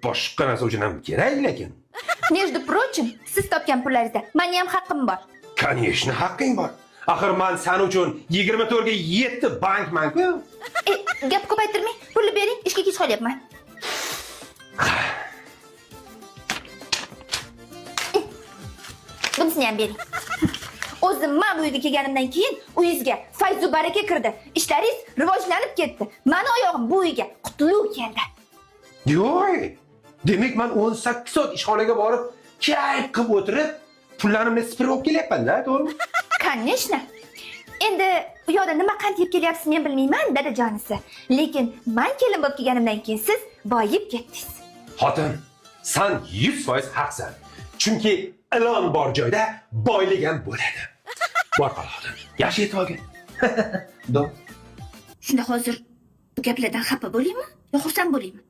Boshqa narsa uchun ham kerak lekin. Между прочим, siz topgan pullaringizda meni ham haqqim bor. Конечно, haqqing bor. Axir man san uchun 24 ga 7 bankman-ku. E, gap ko'paytirmang, pulni bering, ishga kech qolyapman. Bunisini ham bering. O'zim man bu uyga kelganimdan keyin uyingizga fayzu baraka kirdi. Ishlaringiz rivojlanib ketdi. Mani oyog'im bu uyga qutlug' keldi. Yo'q. Demak, man 18 soat ishxonaga borib, kayf qilib o'tirib, pullarimni sipirib olib kelyapman-da, to'g'rimi? Конечно. Endi u yoqda nima qand yeb kelyapsiz men bilmayman, dadajonisi. Lekin man kelin bo'lib kelganimdan keyin siz boyib ketdingiz. Xotin, san 100% haqsan. Chunki ilon bor joyda boylik ham bo'ladi. Bor qol xotin. Yaxshi yetib olgin. Do. Shunda hozir bu gaplardan xafa bo'laymi yo xursand bo'laymi?